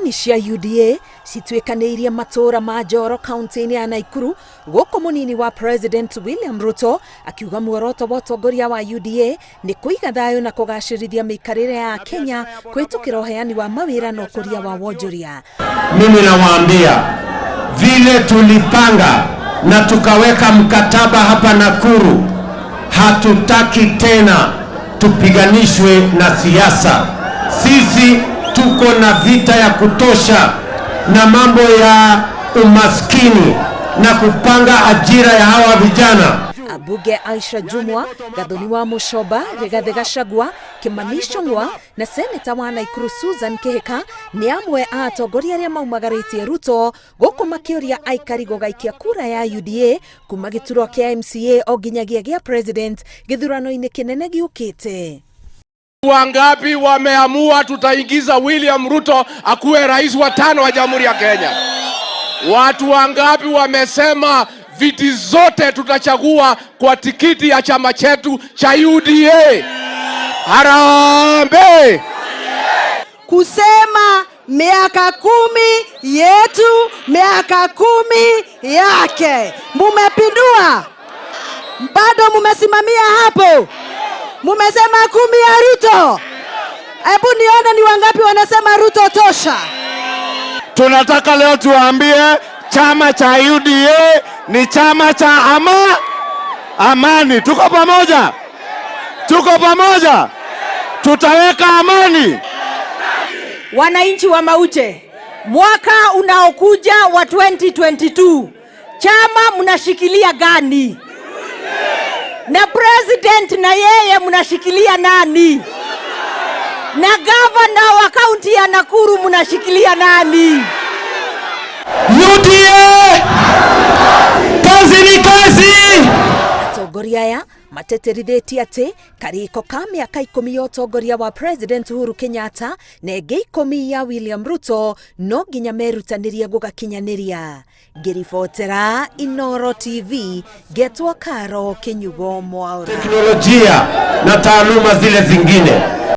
Kampeini cia UDA cituĩkanĩirie matũũra ma Njoro kaunti-inĩ ya Naikuru, gũkũ mũnini wa President William Ruto akiuga muoroto wa ũtongoria wa UDA nĩ kũiga thayũ na kũgacĩrithia mĩikarĩre ya Kenya kũhĩtũkĩra ũheani wa mawĩra na ũkũria wa wonjoria. Mimi nawaambia vile tulipanga na tukaweka mkataba hapa Nakuru, hatutaki tena tupiganishwe na siasa. Sisi tuko na vita ya kutosha na mambo ya umaskini na kupanga ajira ya hawa vijana. Ambunge Aisha Jumwa, Gathoni wa Mucoba, Rigathi Gachagua, Kimani Ichung'wa na seneta wa Naikuru Susan Kihika nĩ amwe a atongoria arĩa maumagarĩtie Ruto, gũkũ makĩũria aikari gũgaikia kura ya UDA kuma gĩturwa kĩa MCA o nginyagia gĩa president gĩthurano-inĩ kĩnene gĩũkĩte. Wangapi wameamua tutaingiza William Ruto akuwe rais wa tano wa Jamhuri ya Kenya? Watu wangapi wamesema viti zote tutachagua kwa tikiti ya chama chetu cha UDA? Harambee! Kusema miaka 10 yetu, miaka 10 yake. Mumepindua, bado mumesimamia hapo, mumesema 10 ya Ruto. Hebu nione ni wangapi wanasema Ruto tosha. Tunataka leo tuwaambie chama cha UDA ni chama cha amani. Tuko pamoja, tuko pamoja, tutaweka amani. Wananchi wa Mauche, mwaka unaokuja wa 2022 chama mnashikilia gani? Na president na yeye mnashikilia nani? Na gavana wa kaunti ya Nakuru mnashikilia nani? UDA, kazi ni kazi. Atongoria aya mateterithĩtie atĩ karĩko ka mĩaka 10 ya ũtongoria wa President Uhuru Kenyatta na ĩngĩ 10 ya William Ruto no nginya merutanĩrie gũgakinyanĩria. Ngĩribotera Inoro TV, ngetwo Karo Kinyugo Mwaura. Teknolojia na taaluma zile zingine.